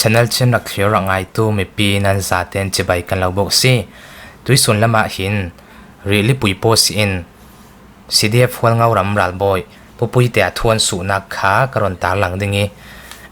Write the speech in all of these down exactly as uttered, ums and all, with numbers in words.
Channel chin rak thlir rak ngaitu mipi nan zaten chibai kan lo bawk si. Tuisun lamah hin Rih Lipui Post in C D F Hualngo ram ralbawi Pu Puite a thu an suhnak kha ka rawn tarlang ding i,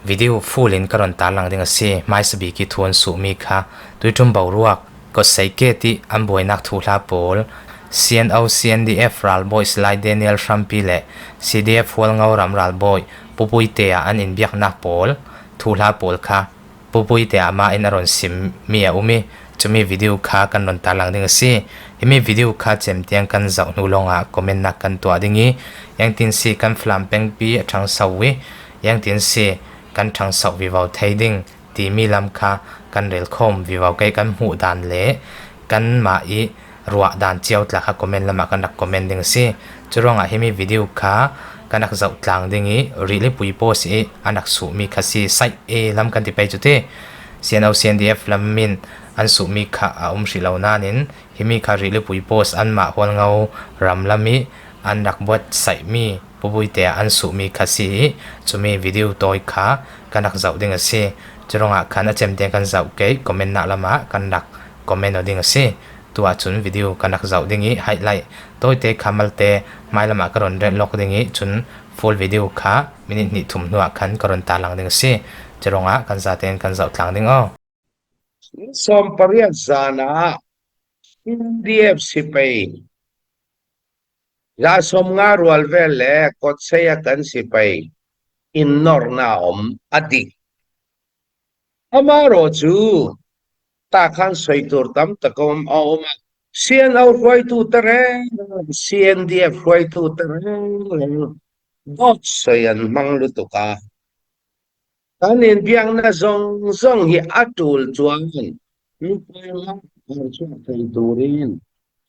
video full in ka rawn tarlang ding a si. Hmaisabik i thu an suhmi kha Tuiṭum boruak Kawtsei Kate i an buainak thuhla pawl, C N O C N D F ralbawi Salai Daniel Hrampi leh C D F Hualngo ram ralbawi Pu Puite a an inbiaknak pawl thuhla pawl kha Pu Puite amah in a rawn simmi a um i, chumi video kha kan rawn tarlang ding a si. Himi video kha chem tiang kan zauh hnu lawngah comment-nak kan tuah ding i, iengtin si kan Falam pengpi a ṭhangso i, iengtin si kan ṭhangso vivo thei ding timi lam kha kan relkhawm vivo kei kan hmuh dan leh kanmah i ruah dan ciau tla kha comment lamah kan rak comment ding a si. Churuangah himi video kha kan rak zauh tlang ding i, Rih Lipui Post i an rak suhmi kha si, Saih E lam kan ti pei chu ti. C N O C N D F lam in an suhmi kha a um hrih lo nain, himi kha Rih Lipui Post anmah Hualngo ram lam i an rak buatsaihmi Pu Puite a an suhmi kha si i, chumi video tawi kha kan rak zauh ding a si. Churuangah khan a chem tiang kan zauh kei, comment-nak lamah kan rak comment aw ding a si. Tuah chun video kan rak zauh ding i, highlight tawite kha malte hmai lamah ka rawn rel lawk ding i, chun full video kha minute hnih thum hnuah khan ka rawn tarlang ding a si. Churuangah kan zaten kan zauh tlang ding aw. Sawm pariat zanah C N D F sipai za sawm nga rual vel leh Kawtsei-a kan sipai innawrna a awm a dik. Amaherawhchu, tah khan sawi tur tam tak a awm, a awm a, C N O hruaitute reng reng, C N D F hruaitute reng reng dawt sawi an hmang lutuk a. Kan inbiakna zawng zawng hi a tul chuan mipuiin hmang chhuak thei turin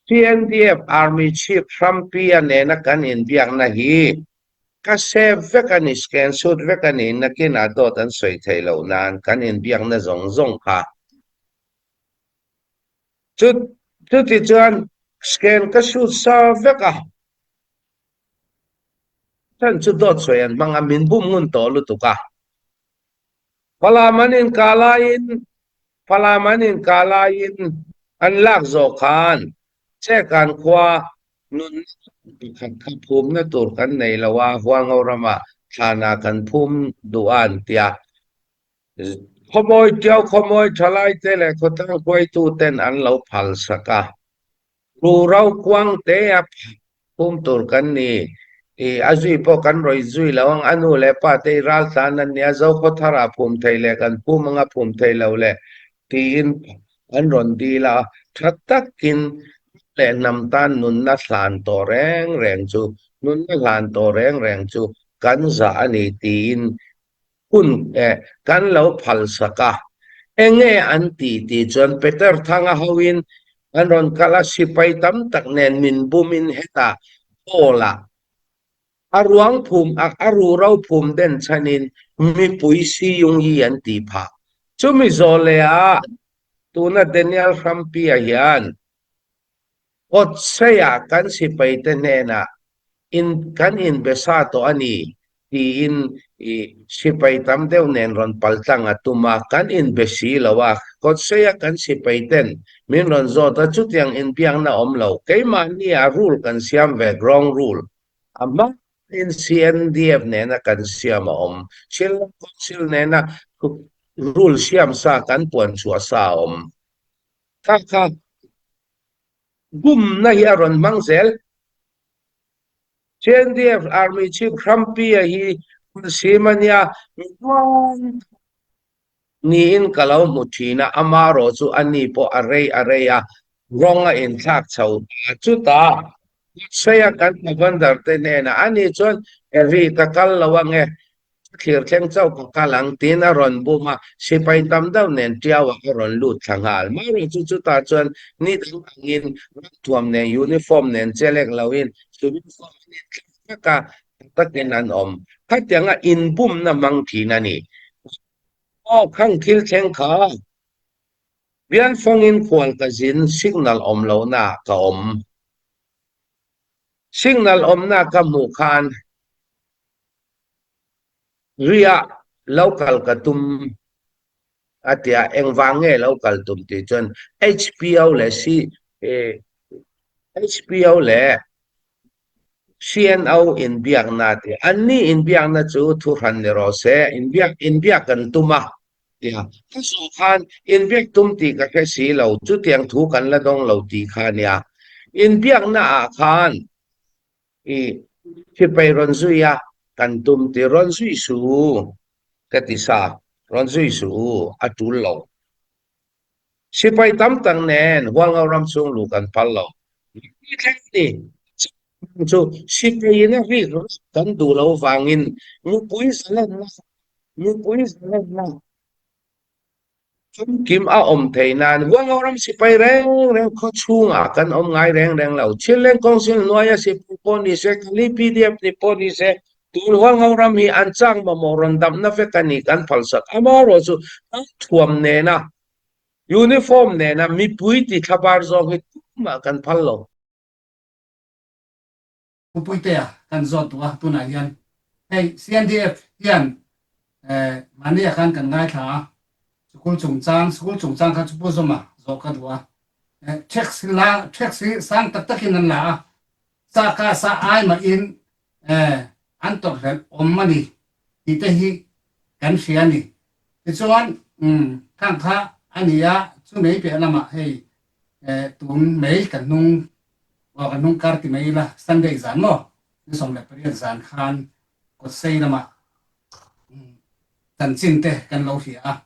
C N D F Army Chief Hrampi-a nena kan inbiakna hi ka save vek a ni, scan shoot vek a ni, nakinah dawt an sawi thei lo nan kan inbiakna zawng zawng kha. Chu, chuti chuan scan ka shoot sa vek a. Chuan chu dawt sawi an hmang a, min bum ngun tawh lutuk a. Falam an inkah laiin, Falam an inkah laiin an lak zawh khan Chekan khua nun pakhat kha phumna tur kan nei lo a, Hualngo rama thlana kan phum duh a an tia. Khawmawi tiau, khawmawi thalaite leh khawtlang hruaituten an lo phalsak a. Rurau kuangte a phum tur kan ni. I, a zui pawh kan rawi zui lo ang, a nu leh pate i raltlan an nia, Zokhawthara phum thei leh kan phum anga phum thei lo leh tiin an rawn dil a. Ṭha takin leh hnam tan nunna hlan tawh reng reng chu, nunna hlan tawh reng reng chu kan zah a ni tiin hun, eh, kan lo phalsak a. Eng nge an tih tih chuan Peter Thanga hoin an rawn kal a, sipai tam tak nen min bumin heta hall-ah a ruang phum, a, a rurau phum den chhanin mipui siyung hi an tih phah. Chumi zawh leh a, tuna Daniel Hrampia hian Kawtseia kan sipaite hnena in, kan inbe sa tawh a ni, tiin i sipai tam deuh nen rawn paltlang a tum a, kan inbe si lo a, Kawtseia kan sipaiten min rawn zawt a, chutiang inbiakna awm lo. Keimahnia rule kan siam ve, ground rule. A hma in C N D F nena kan siam a awm. Chinland Council nena rule siam sa kan puan chhuah sa a awm. Kha kha bumna hi a rawn hmang zel. C N D F Army Chief Hrampia hi hun sim a nia, mi tuang niin ka lo hmu ṭhin a, amaherawhchu ani pawh a rei a rei a, rawng a inthlak chho ta. Chutah Kawtseia kan commander te hnena, ani chuan, "E, rih ka kal lo ang e, thlir thleng chauh ka kal ang," tiin a rawn bum a, sipai tam deuh nen tiauah a rawn lut thla nghal. Amaherawhchu chutah chuan ni dang angin ram thuam nen, uniform nen chelek loin, civil uniform an inthlak vek a, takin an awm. Khatianga inbumna hmang ṭhin a ni. Aw, khang thil thleng kha, Bianfawngin khual ka zin, signal awm lohna ka awm. Signal awmna ka hmuh khan, Rih-ah lo kal ka tum. a tia, eng vang nge lo kal tum ti chuan H P O le C, eh, H P O le C N O inbiakna ti, anni inbiakna chu thu hran ni rawh se, inbiak, inbiak kan tum a tia. Ka zawh khan inbiak tum ti ka hre si lo, chutiang thu kan la dawng lo ti kha nia. Inbiakna ah khan i sipai rawn zui a, kan tum ti, rawn zui su ka ti sa, rawn zui su a tul lo. Sipai tam tak nen Hualngo ram chhung luh kan phal lo. Ni thleng ni chu sipai in a hrik kan duh lo vangin mipui zalenna, mipui zalenna kim a awm thei nan Hualngo ram sipai reng reng khaw chhungah kan awm ngai reng reng lo. Chinland Council hnuaia sipai pawh ni se, Kali P D F ni pawh ni se, tun Hualngo ram hi an chang mamawh rawn damna vek a ni kan phalsak. Amaherawhchu an thuam nena, uniform nena mipui ti thlabar zawng hi tumah kan phal lo. Pupuite a kan zawt duh a, tunah hian hei C N D F hian, eh, mahnia khan kan ngaithla a, school chungchang, school chungchang kha chu Pu Zawma zawh ka duh a, eh, tax la, tax hi sang tak takin an la a, sa ka sa ai mahin, eh, an tawrhhlelh awm a ni tih te hi kan hria a ni. Tichuan, um, khang kha a ni a, chu May peh lamah hei, eh, tun May kan hnung, aw, kan hnung kar ti mai ila, Sunday zan maw, ni sawm leh pariat zan khan Kawtsei lamah, um, chanchin te kan lo hria a,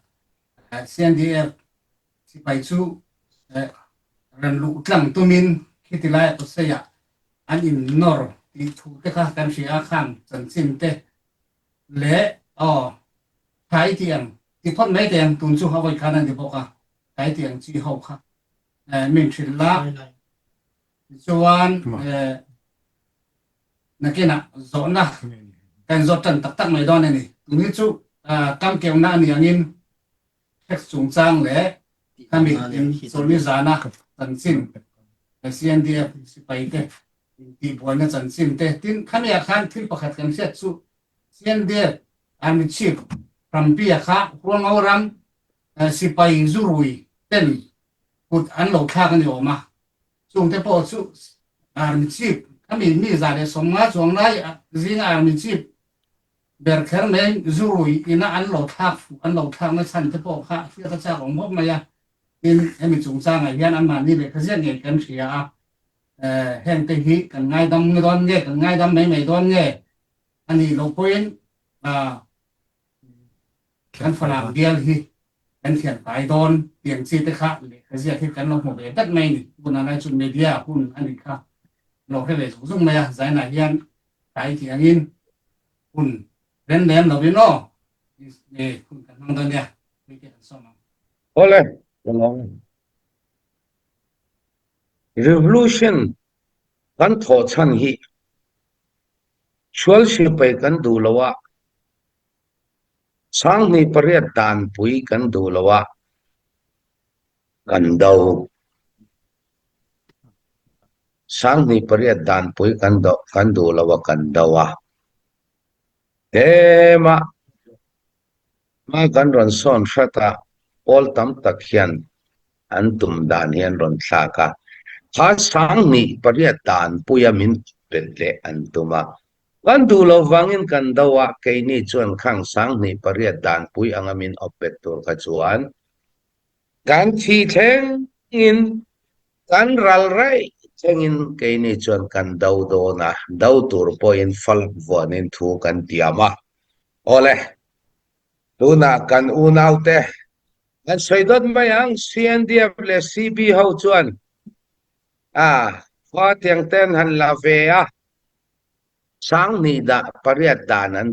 eh, C N D F sipai chu, eh, ran luh tlang tumin khiti lai Kawtsei ah an innawr tih thu te kha kan hria a, khang chanchin te leh, aw, thai tiang, ti phawt mai tiang tun chu a vawi khan an ti bawk a, thai tiang chi ho kha, eh, min hrilh la. Chuan, eh, nakina zawhna kan zawt tan tak tak mai dawn a ni. Tun hi chu, ah, kam keuna a ni angin, tax chungchang leh khami in Chawlhni zana chanchin, eh, C N D F sipai te tihbuaina chanchin te. Tin, khami ah khan thil pakhat kan hriat chu, C N D F Army Chief hrampi a kha Hualngo ram, eh, sipai zurui ten kut an lo thlak a ni awm a. Chungte pawh chu Army Chief, khami mi za leh sawmnga chuang lai, ah, zinga Army Chief ber kher mai zurui ina an lo thlak fuh, an lo thlakna chhan te pawh kha hriat a chak awm khawp mai a. Tin, hemi chungchangah hian anmahni lehkha ziak ngei kan hria a. Eh, hengte hi kan ngaidam dawn nge, kan ngaidam mai mai dawn nge a nih loh pawhin, ah, kan Falam bial hi kan thian pai dawn tih ang chi te kha lehkha ziak hi kan lo hmu ve vet mai ni. Tunah lai chu media hun a ni kha lo hre ve zung zung mai a, zainah hian pai tih angin hun ren lem lovin aw, eh, hun kan hmang dawn nia. Awle, ka lawm. Revolution kan thawh chhan hi sual sipai kan duh lo a, sanghnih pariat danpui kan duh lo a, kan do. Sanghnih pariat danpui kan do, kan duh lo a, kan do a. Ema, ma kan rawn sawn hrat a, pawl tam tak hian an tum dan hian rawn thlak a. Kha sanghnih pariat danpuia min awp bet leh an tum a. Kan duh lo vangin kan do a, keini chuan khang sanghnih pariat danpui anga min awp bet tur kha chuan kan thi thlengin, kan ral raih thlengin keini chuan kan do dawn a, do tur pawhin fal vuanin thu kan tiam a. Awle, tunah kan unaute kan sawi dawt mai ang, C N D F leh C B ho chuan, a, khua tiang ten han la ve a, sanghnih dah pariat dan an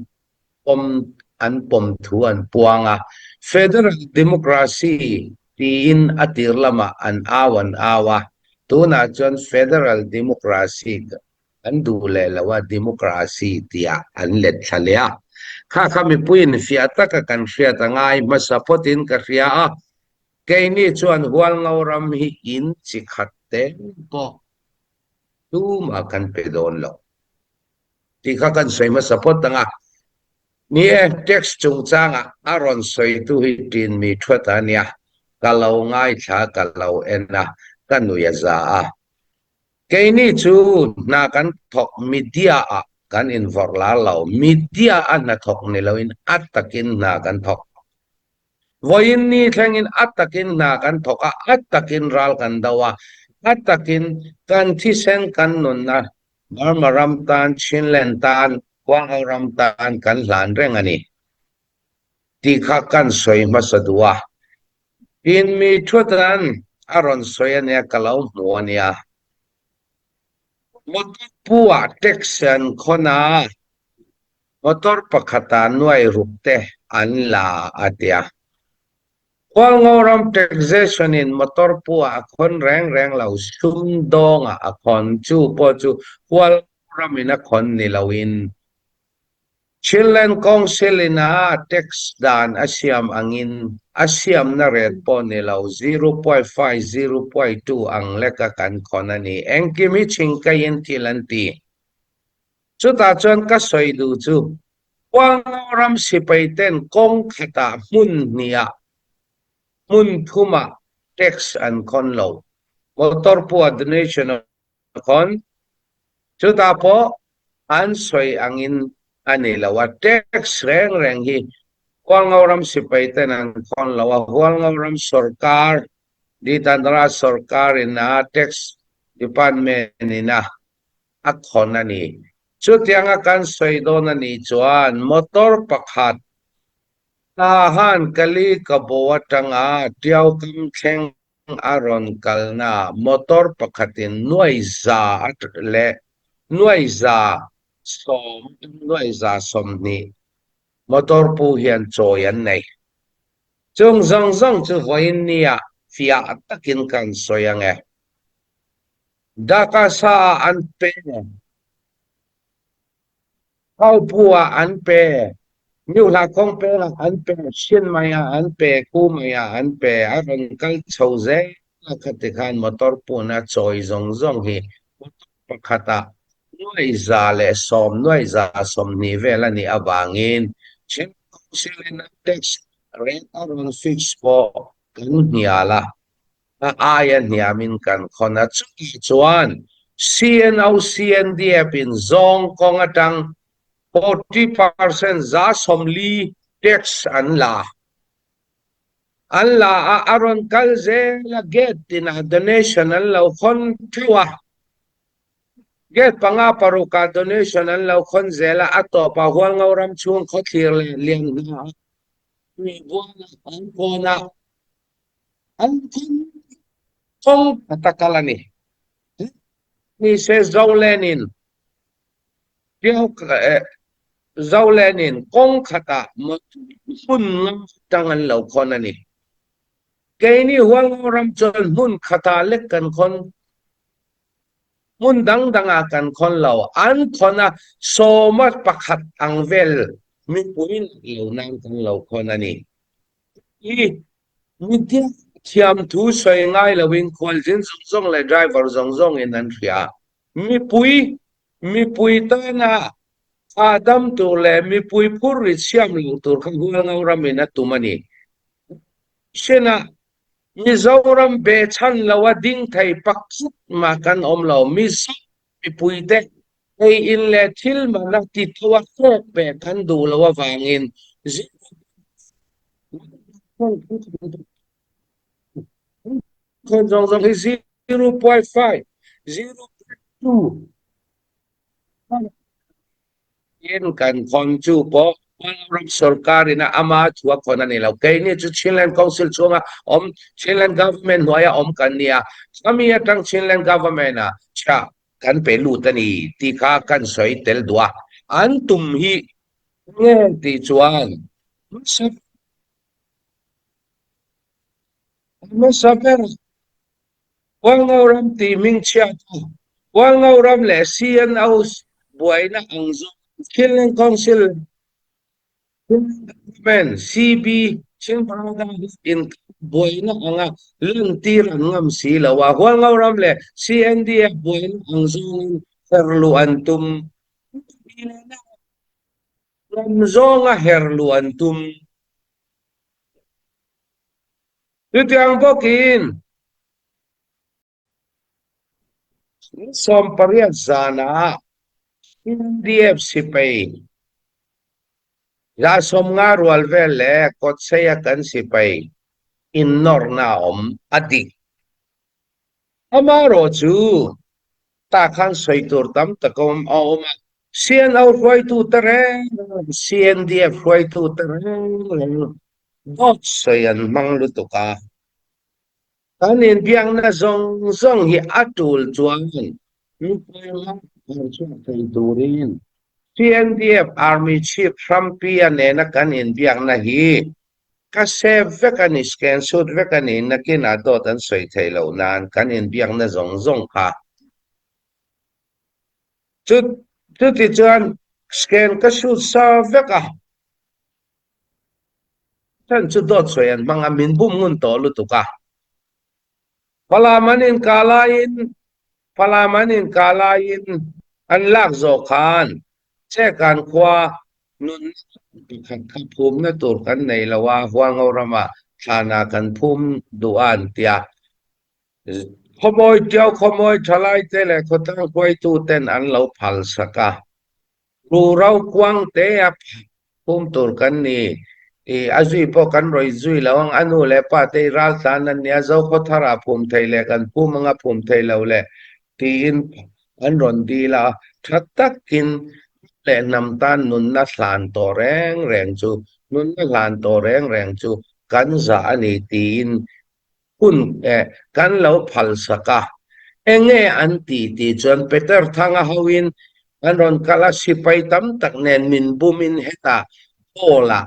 pawm, an pawm thu an puang a, federal democracy tiin a tir lamah an au, an au a, tunah chuan federal democracy kan duh leh lo a, democracy tia an let thla leh a. Kha kha mipuiin fiah taka kan hriat a ngai, hmasa phawtin ka hria a, keini chuan Hualngo ram hi in chi khat te pawh tumah kan pe dawn lo tih kha kan sawi hmasa phawt ang a. Ni e, text chungchangah a rawn sawitu hi ṭin mi thuat a nia, ka lo ngaithla, ka lo en a, ka nui a za a. Keini chu hna kan thawk media-ah kan invawrh la lo, media-a hna thawk ni loin a takin hna kan thawk. Vawiin ni thlengin a takin hna kan thawk a, a takin ral kan do a, a takin kan thisen kan nunna Burma ram tan, Chinland tan, Hualngo ram tan kan hlan reng a ni ti kha kan sawi hmasa duh a. Tin mi thuat an a rawn sawi a nia, ka lo hmu a nia. Motor pu-ah tax an khawn a, motor pakhata nuai ruk te an la a tia. Hualngo ram taxation in motor pu-ah a khawn reng reng lo, sumdawngah a khawn chu pawh chu Hualngo ramin a khawn ni loin, Chinland Council in a tax dan a siam angin a siamna rate pawh ni lo, zero point five, zero point two ang leka kan khawn a ni. Engkim hi chingkaiin thil an ti. Chutah chuan ka sawi duh chu, Hualngo ram sipai ten kawng khatah hmun hnihah, hmun thumah tax an khawn lo. Motor pu-ah donation a khawn. Chutah pawh an sawi angin a ni lo a, tax reng reng hi Hualngo ram sipai ten an khawn lo a, Hualngo ram sorkar, Ditandra sorkar in a tax department in a a khawn a ni. Chutianga kan sawi dawn a nih chuan motor pakhat, Tahan Kali Kabaw aṭanga Tiaukam thleng a rawn kalna motor pakhatin nuai za a t-, leh nuai za sawm, nuai za sawmhnih motor pu hian chawi an nei. Chung zawng zawng chu vawiin nia fiah takin kan sawi ang e. Dakasa an pe, Haupua an pe, Niuhla kawng pela an pe, Chiang Mai-a an pe, Kumai-a an pe, a rawn kal chho zel a, khati khan motor puna chawi zawng zawng hi motor pakhata nuai za leh sawm, nuai za sawmhnih vel a nih avangin, Chin Council in a tax rate a rawn fix pawh kan hnial a, a aia hniamin kan khawn a. Chutah chuan C N O, C N D F in zawng kawng aṭang forty percent, za sawmli tax an la. An la a, a rawn kal zel a, gate tinah donation an lo khawn theuh a. Gate panga parukah donation an lo khawn zel a, a tawpah Hualngo ram chhung khawthlir leh lian hna a, mi buana an khawn a, an khawn kawng khat a kal a ni. Ni se Zolenin, Tiau, eh, Zolenin kawng khatah mo-, hmun nga aṭang an lo khawn a ni. Keini Hualngo ram chuan hmun khatah lek kan khawn, hmun dang dangah kan khawn lo. An khawn a, sawma pakhat ang vel mipui lo nan kan lo khawn a ni. I, media thiam thu sawi ngai loin khualzin zawng zawng leh driver zawng zawngin an hria. Mipui, mipui tana a dam tur leh mipui phurrit siam lo tur kha Hualngo ramin a tum a ni. Sena, Mizoram be chhan lo a ding thei pakhat mah kan awm lo. Mizo mipuite hei in leh thil mana ti tho a, hlawk pek kan duh lo avangin, khawn zawng zawng hi zero point five, zero point two in kan khawn chu pawh Hualngo ram sorkarin a ama thu a khawn a ni lo. Keini chu Chinland Council chhunga awm, Chinland Government hnuaia awm kan nia. Khami aṭang Chinland Government-a chha kan pe lut a ni ti kha kan sawi tel duh a. An tum hi nge tih chuan, hmasa, hmasa ber Hualngo ram tih hming chhiat a, Hualngo ram leh C N O buaina ang zawng, Chinland Council, Chin Government, C B, Chin Brotherhood in buaina anga lantir an ngam si lo a, Hualngo ram leh C N D F buaina ang zawngin kher luh an tum. Ram zawnga her luan tum. Chutiang bawkin sawm pariat zana C N D F sipai za sawm nga rual vel le Kawtseia kan sipai in norna om a dik. Amarawh chu ta khan sawi tur tam tak a awm a, C N O hruaitute reng reng, C N D F hruaitute reng reng dawt sawi an hmang lutuk a. Kan inbiakna zawng zawng hi a tul chuan mipuiin kan chhuak thei turin C N D F Army Chief hrampi a nena kan inbiakna hi ka save vek a ni, scan shoot vek a ni, nakinah dawt an sawi thei lo nan kan inbiakna zawng zawng kha. Chu, chuti chuan scan ka shoot sa vek a. Chuan chu dawt sawi an hmang a, min bum ngun tawh lutuk a. Falam an inkal aiin, Falam an inkal aiin an lak zawh khan Chekan khua nun pakhat kha phumna tur kan nei lo a, Hualngo rama thlana kan phum duh a an tia. Khawmawi tiau, khawmawi thalaite leh khawtlang hruaituten an lo phalsak a. Rurau kuangte a phum tur kan ni. I, a zui pawh kan rawi zui lo ang, a nu leh pate i raltlan an nia, Zokhawthara phum thei leh kan phum anga phum thei lo leh tiin an rawn dil a. Ṭha takin leh hnam tan nunna hlan tawh reng reng chu, nunna hlan tawh reng reng chu kan zah a ni tiin hun, eh, kan lo phalsak a. Eng nge an tih tih chuan Peter Thanga hoin an rawn kal a, sipai tam tak nen min bumin heta ball a,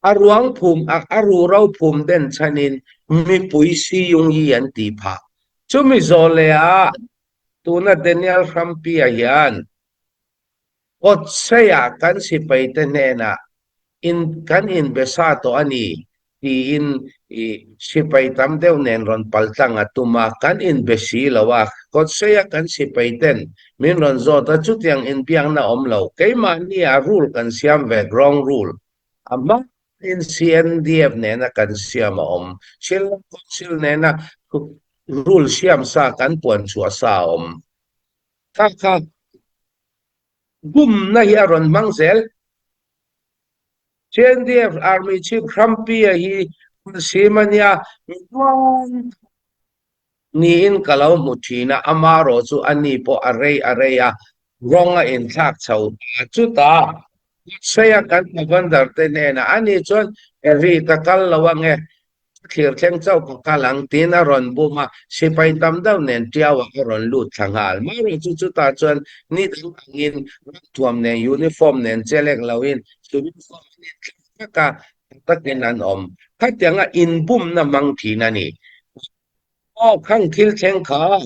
a ruang phum a, a rurau phum den chhanin mipui siyung hi an tih phah. Chumi zawh leh a, tuna Daniel Hrampia hian Kawtseiah kan sipaite hnenah in, kan inbe sa tawh a ni, tiin i sipai tam deuh nen rawn paltlang a tum a, kan inbe si lo a, Kawtseia kan sipaiten min rawn zawt a, chutiang inbiakna awm lo. Keimahnia rule kan siam ve, ground rule. A hma in C N D F nena kan siam a awm. Chinland Council nena rule siam sa, kan puan chhuah sa a awm. Kha kha bumna hi a rawn hmang zel. C N D F Army Chief Hrampia hi Kawlsim a nia, mi tuam niin ka lo hmu ṭhin a, amarawh chu ani pawh a rei a rei a, rawng a inthlak chho ta. Chuta Kawtseia kan commander te hnena, ani chuan, "Ri ka kal lo ang e, thlir thleng chauh ka kal ang," tiin a rawn bum a, sipai tam deuh nen tiauah a rawn lut thla nghal. Amarawh chu chutah chuan ni dang angin ralthuam nen, uniform nen chelek loin, uniform an inthlak vek a, takin an awm. Khatianga inbumna hmang ṭhin a ni. Aw, khang thil thleng kha,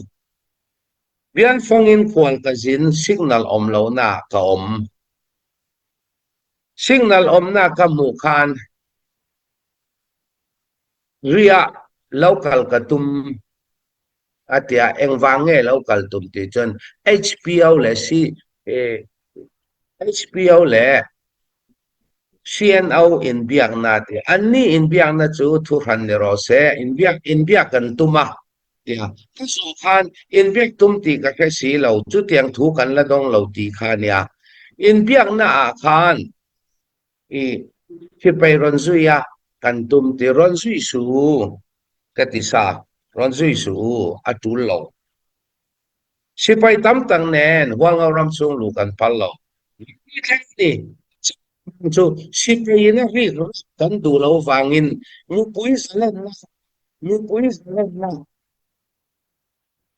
Bialfangin khual ka zin, signal awm lo na ka awm. Signal awmna ka hmuh khan, Ria lo kal ka tum, a tia, engvang nge lo kal tum tih chuan, H P O leh C, eh, H P O leh C N O inbiakna tih. Anni inbiakna chu thu hran ni rawh se, inbiak, inbiak kan tum a, tia. Ka zawh khan inbiak tum tih ka hre si lo, chutiang thu kan la dawng lo tih kha nia. Inbiakna ah khan i sipai rawn zui a, kan tum tih, rawn zui suh u ka ti sa, rawn zui suh u, a tul lo. Sipai tam tak nen Hualngo ram chhung luh kan phal lo. Ni thleng ni chu sipai in a rik kan duh lo vangin mipui zalenna, mipui zalenna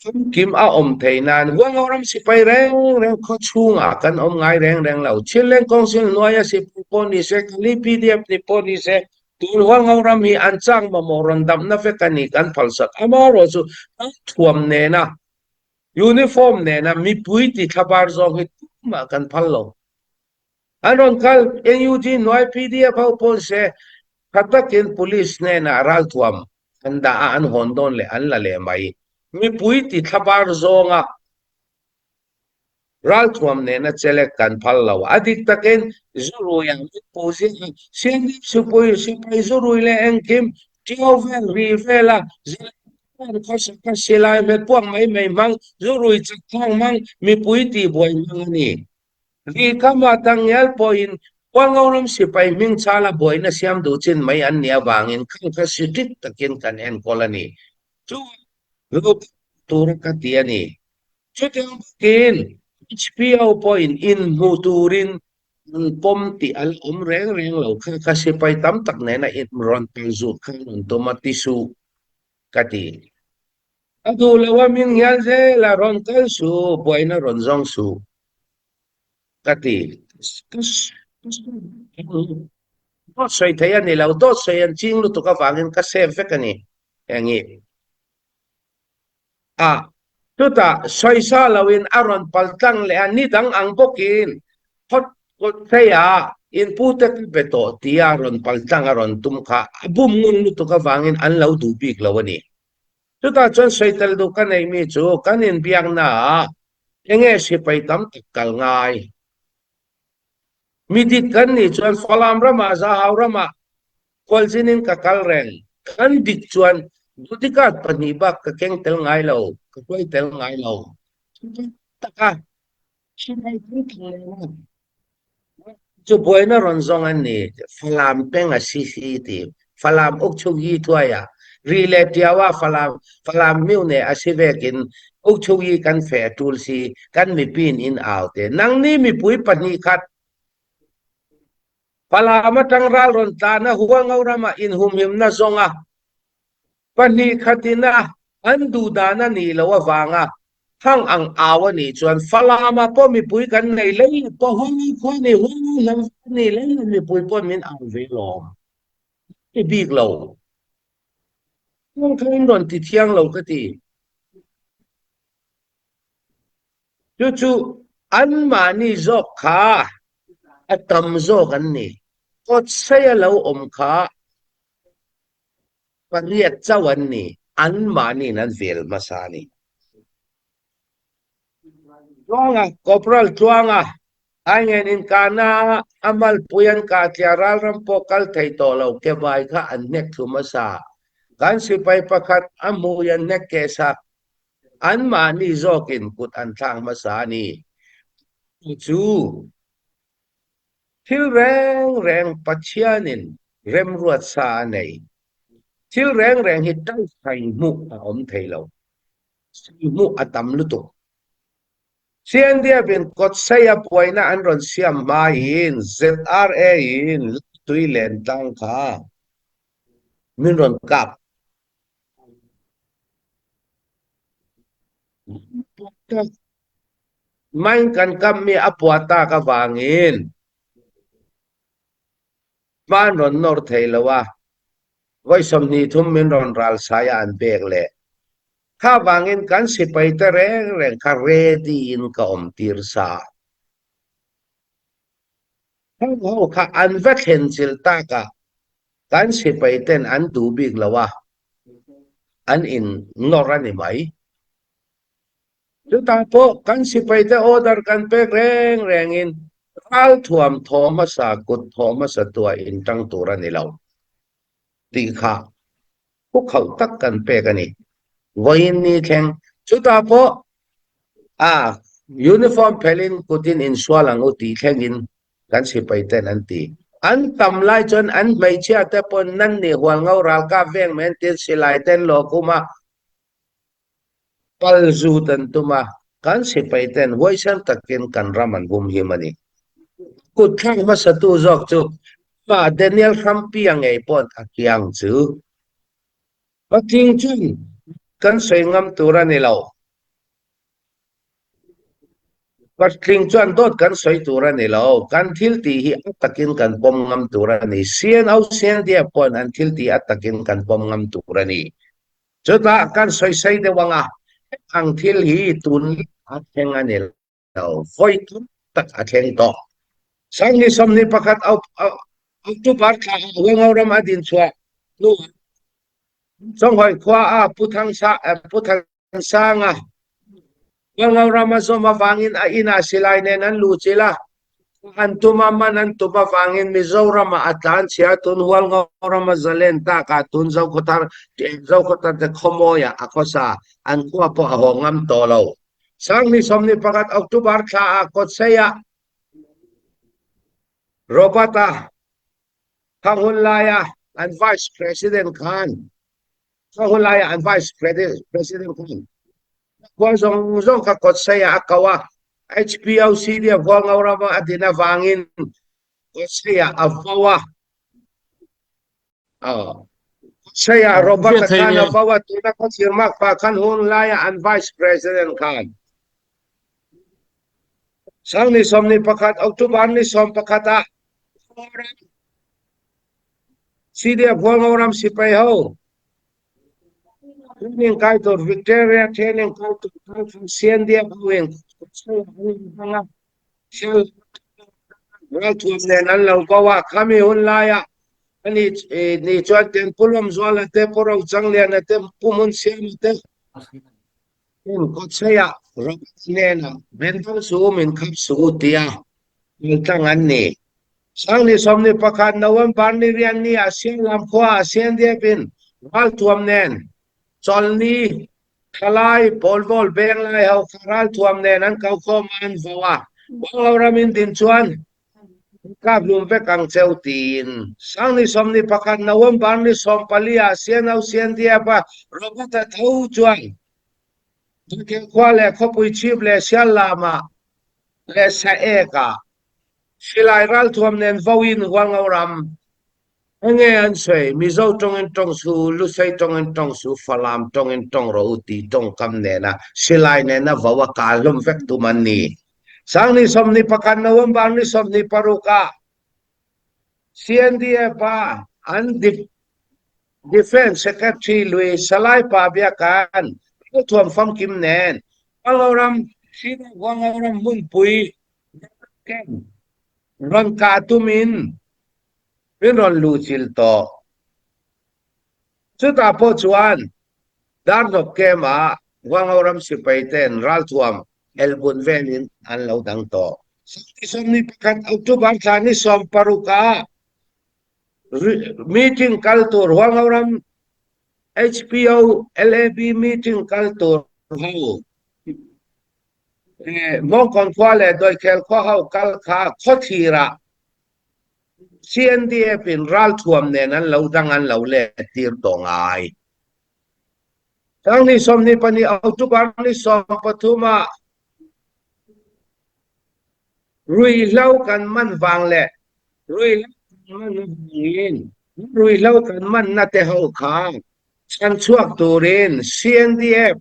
famkim a awm thei nan, Hualngo ram sipai reng reng khaw chhungah kan awm ngai reng reng lo. Chinland Council hnuaia sipai pawh ni se, Kali P D F ni pawh ni se, tun Hualngo ram hi an chang mamawh rawn damna vek a ni kan phalsak. Amarawh chu ralthuam nena, uniform nena mipui ti thlabar zawng hi tumah kan phal lo. An rawn kal, N U G hnuai P D F ho pawh se, ṭha takin police hnenah ralthuam an dah a, an hawn dawn leh an la leh mai. Mipui ti thlabar zawnga ralthuam nena chelek kan phal lo. A dik takin zurui ang pu zia, sian sipui sipai zurui le engkim, tiu vel ri vela, zan khasa ka silai met puang mai mai mang, zurui chak thang mang, mipui ti buai mang ani. Ri kama tang ngial po in, Hualngo lam sipai ming chala buaina siam du chin mai an nia vangin, khang kha sitik takin kan en kol ani. Chu lo tura ka ti ani. Chutiang bakin, H P O po in, in hmu turin, an pom ti al om reng reng lo kha, kha sipai tam tak nena in ron pal zut kha ron tuma ti su ka ti. A du lo a min ngial zel a ron kal su, buaina ron zong su ka ti. Dot soi thei ani lo, dot soi an ching lutuk a vangin ka sem vek ani. Engi. A, tuta soisa loin a ron paltang le a nidang ang bokin, hot kot thei a, in pute ka beto ti a ron paltang a ron tum kha, a bum ngun lutuk a vangin an lo du bik lo ani. Tuta chuan soitel du ka nei mi chu, kan in biakna a, enge sipai tam tak kal ngai. Midik kan ni chuan Falam rama, Zahau rama, Khualzinin ka kal reng. Kan dik chuan dudikat pahnih bak ka keng tel ngai lo, ka kuai tel ngai lo. Taka, chu buaina rawn zawng an ni, Falam peng a si si ti, Falam ukchuk yi thuai a, ri leh tiau a Falam, Falam miu neh a si vekin ukchuk yi kan feh tul si, kan mipi'n in au te. Nangni mipui pahnih khat Falam aṭang ral rawn tlan a, Hualngo rama inhumhimna zawng a, pahnih khatin a an duh dan a ni lo avanga hang ang au a nih chuan Falama pawh mipui kan nei lei pawh, Hualngo khua ni, Hualngo hnam ni lei mipui pawh min au ve lawm. I bik lo. Kawng kha in rawn ti thiang lo ka ti. Chu chu anmahni zawk kha a tam zawk an ni. Kawtsaia lo awm kha pariat chauh an ni. Anmahni'n an vel hmasa a ni. Tluanga, Corporal Tluanga, ai ngen in kana a malpui an kah tia, ralram pawh kal thei tawh lo, kevai kha an hnek thlu hmasa. Kan sipai pakhat a hmui an hnek keh sak. Anmahni zawkin kut an thlak hmasa a ni. Chu thil reng reng Pathianin remruat sa a nei. Thil reng reng hi ṭai sai hmuh a awm thei lo. Sai hmuh a tam lutuk. C N D F in Kawtsaia buaina an rawn siam hmain Z R A in tui len tlang kha min rawn kap. Mine kan kap mi a puah tak avangin hma an rawn nawr thei lo a, vawi sawmhnih thum min rawn ral sai a an bek leh. Kha vangin kan sipaite reng reng kha ready in ka awm tir sa. Heng ho kha an va thlen chilh tak a, kan sipaiten an duh bik lo a, an in nawr a ni mai. Chutah pawh kan sipaite order kan pek reng rengin, ralthuam thaw hmasa, kut thaw hmasa tua in tang tur a ni lo tih kha hukhauh tak kan pek a ni. Vawiin ni thleng chutah pawh a uniform phelhin kutin insual ang u tih thlengin kan sipaiten an ti. An tam lai chuan an hmeichhiate pawn nanni Hualngo ralkap veng men tir, silaiten lawk uma pal zut an tum a, kan sipaiten huaisen takin kan ram an humhim a ni. Kut thlak hmasatu zawk chu ma Daniel Hrampi a ngei pawn a kiang chu. Patling chuan kan sawi ngam tur a ni lo. Patling chuan dawt kan sawi tur a ni lo. Kan thil tih hi a takin kan pawm ngam tur a ni. C N O, C N D F pawn an thil tih a takin kan pawm ngam tur a ni. Chutah kan sawi sawi deuh ang a, ang thil hi tun a thleng a ni lo, vawi tam tak a thleng tawh. Sangni sawmhnih pakhat au, au, October thla a Hualngo ram a din chhuah hnu, Chawnghawi khua a Pu Thangsa, eh, Pu Thangsanga Hualngo ram a zom avangin a inn ah silai nen an luhcil a, an tum a man an tum avangin Mizoram ah a tlanchia, tun Hualngo ram a zalen tak a, tun Zokhawthar, Zokhawthar te khuamawi ah a khuasa, an khua pawh a hawng ngam tawh lo. Sang hnih sawmnih pakhat October thla a Kotsei ah Robert a, kha hun lai a an vice president khan, kha hun lai a an vice presi-, president khan khua zong zong kha Kotsei ah a ko a, H P O C D F Hualngo ram a din avangin Kotsei ah a vo a. Aw. Kotsei ah Robert a khan a vo a, tuna Kotsei mak pa khan hun lai a an vice president khan. Sang hnih sawmnih pakhat October ni sawm pakhat ah C D F Hualngo ram sipai ho training kai tur, Victoria training kai tur, C N D F ho in ralthuam nen an lo vo a, khami hun lai ah ani, eh, ni chuan ten Pu Lawm Zuala te, Pu Rochang Liana te, Pu Mun Siama te in Kotsei ah Robert nena bendang su min khap su tia kaltlang an ni. Sang hnih sawmnih pakhat November ni rian ni a Sialam khua a C N D F in ralthuam nen Chawlni, Khalai, Pawlvawl, Benglai ho kha ralthuam nen an ko khawm a, an vo a. Hualngo ram in din chuan kap hlum vek ang cheu tiin. Sang hnih sawmnih pakhat November ni sawmpali a C N O C N D F a Robert a tho chuan Dawihkhel khua leh khawpui chhip leh Siallam ah leh Saek ah silai ralthuam nen vo in Hualngo ram enge an sawi, Mizo ṭawngin ṭawng su, Lusei ṭawngin ṭawng su, Falam ṭawngin ṭawng rawh u ti ṭawngkam nena silai nena vo a kal hlum vek tum an ni. Sang hnih sawmhnih pakhat November ni sawmhnih paruk ah C N D F a an def-, Defence Secretary lui Salai pa biakan ralthuam famkim nen Hualngo ram, Hualngo ram hmunpui rawn kah tumin min rawn luhchilh tawh. Chutah pawh chuan Darhnawk kem ah Hualngo ram sipai ten ralthuam Elbun velin an lo dang tawh. Sawmhnih pakhat October thla ni sawm paruk ah ri-, meeting kal tur Hualngo ram H P O L A B meeting kal tur ho, eh, Mawngkawn khua leh Dawihkhel khua ho kal kha khawthlir ah C N D F in ralthuam nen an lo dang, an lo let tir tawh ngai. Sang hnih sawmhnih pahnih October ni sawm pathum ah ruihhlo kan man vang leh ruihhlo kan man vangin, ruihhlo kan manna te ho kha chhan chhuak turin C N D F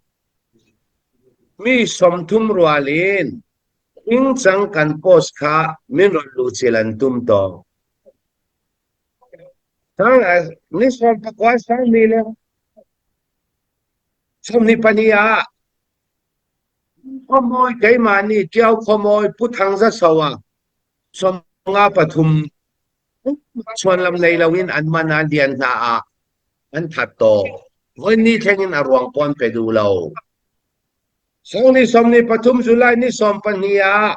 mi sawmthum rualin hringchang kan post kha min rawn luhchilh an tum tawh. Sang, eh, ni sawm pakua, sang hnih leh sawmhnih pahnih ah khawmawi keimahni Tiau khawmawi Pu Thangzasawa sawmnga pathum chhuanlam nei loin an man a, lian hna ah an that tawh. Vawiin ni thlengin a ruang pawn pe duh lo. Sang hnih sawmhnih pathum July ni sawm pahnih ah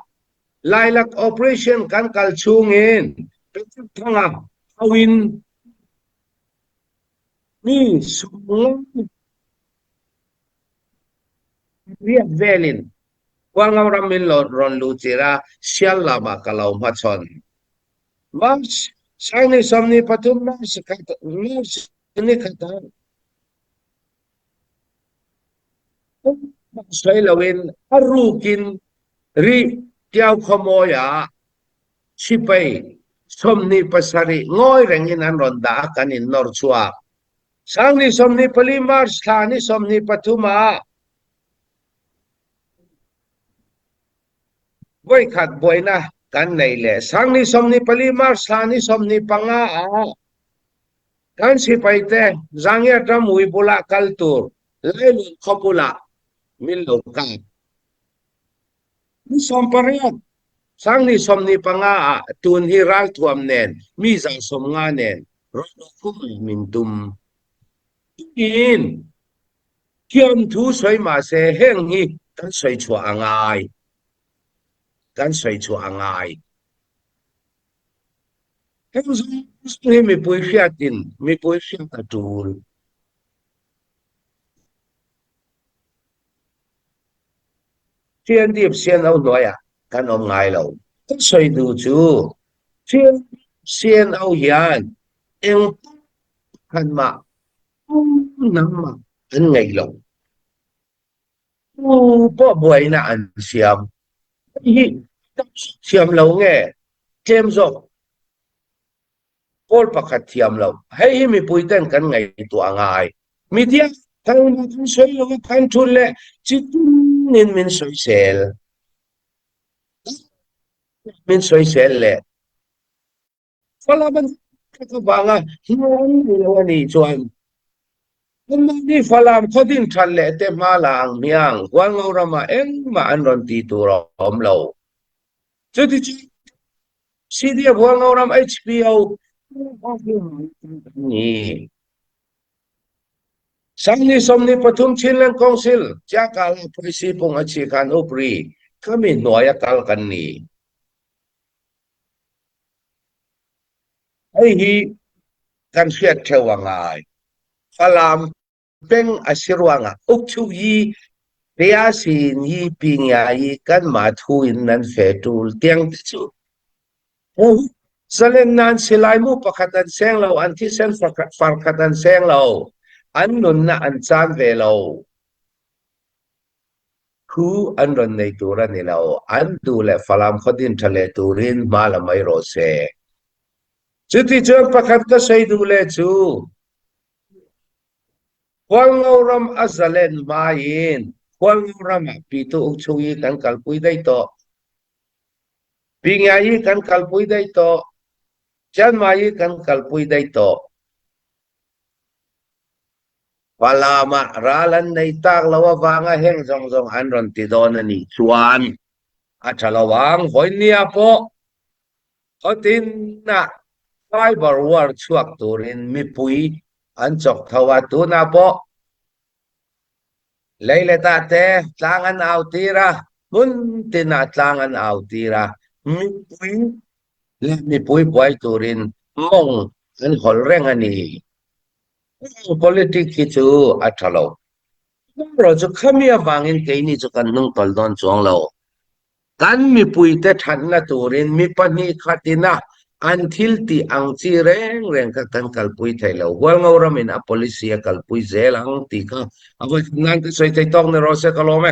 Lailak operation kan kal chhungin Peter Thanga hoin mi sawmnga riat velin Hualngo ram min lo rawn luhchilh a, Siallam ah ka lo hmachhawn. March, sang hnih sawmhnih pathum March khat, March ni khat ah sawi loin a rukin ri Tiau khawmawi ah sipai sawmhnih pasarih ngawi rengin an rawn dah a, kan innawr chhuak. Sang hnih sawmhnih pali March thla ni sawmhnih pathum ah vawikhat buaina kan nei leh, sang hnih sawmhnih pali March thla ni sawmhnih panga ah kan sipaite Zangiat ram ui bulah kal tur Lailun khaw bulah min lo kap. Ni sawm pariat, sang hnih sawmhnih panga ah tun hi ralthuam nen mi za sawmnga nen rawn lo khum min tum. Tuin thiam thu sawi mah se, heng hi kan soi chhuah a ngai. Kan soi chhuah a ngai. Heng zong hi mipui hriat in, mipui hriat a tul. C N D F C N O hnuaiah kan om ngai lo. Ka soi duh chu, C N D F C N O hian eng pakhat mah, nangmah an ngei lo. Tu pawh buaina an siam. Hei hi, siam lo nge? Tlem zawk. Pawl pakhat thiam lo. Hei hi mipui ten kan ngaihtuah a ngai. Media kan kan sawi lo, kan thun leh chi tinin min sawisel. Min sawisel leh Falam an ka vanga hnuai an nei lo a nih chuan, anmahni Falam khaw din ṭhat leh te hma la ang hmiang, Hualngo ramah engmah an rawn ti tur a awm lo. Chuti chu C D F Hualngo ram H P O ni. Sangni sawmni pathum Chinland Council, Chiakala Phawisi Pung a chi khan upri, khami hnuaia kal kan ni. Hei hi kan hriat theuh a ngai. Falam peng a si ruangah ukchuk yi, tia sin yi, pingia yi, kanmah thu in nan fe tul tiang te chu. Zalen nan silai mu pakhat an seng lo, an thisen far khat an seng lo, an nunna an chan ve lo. Thu an rawn nei tur a ni lo, an duh leh Falam khaw din ṭha leh turin hma la mai rawh se. Chuti chuan pakhat ka sawi duh leh chu, Hualngo ram a zalen hmain, Hualngo ramah pitu ukchuk yi kan kalpui daih tawh. Pingia yi kan kalpui daih tawh. Chianmah yi kan kalpui daih tawh. Falamah ral an nei tak lo avanga heng zawng zawng an rawn ti dawn a nih chuan a ṭha lo ang. Vawinia pawh khawtinah cyber war chhuak turin mipui an chawk tho a, tunah pawh lei leh dah te tlang an au tir a, hmun tinah tlang an au tir a, mipui leh mipui buai turin mawng an hawl reng a ni. Politics hi chu a ṭha lo. Rawh chu khami avangin keini chu kan hnung tawl dawn chuang lo. Kan mipuite ṭhatna turin mi pahnih khatina an thil tih ang chi reng reng kha kan kalpui thei lo. Hualngo ramin a policy a kalpui zel ang tih kha a vawi nan ka sawi thei tawk ni rawh se ka lawm e.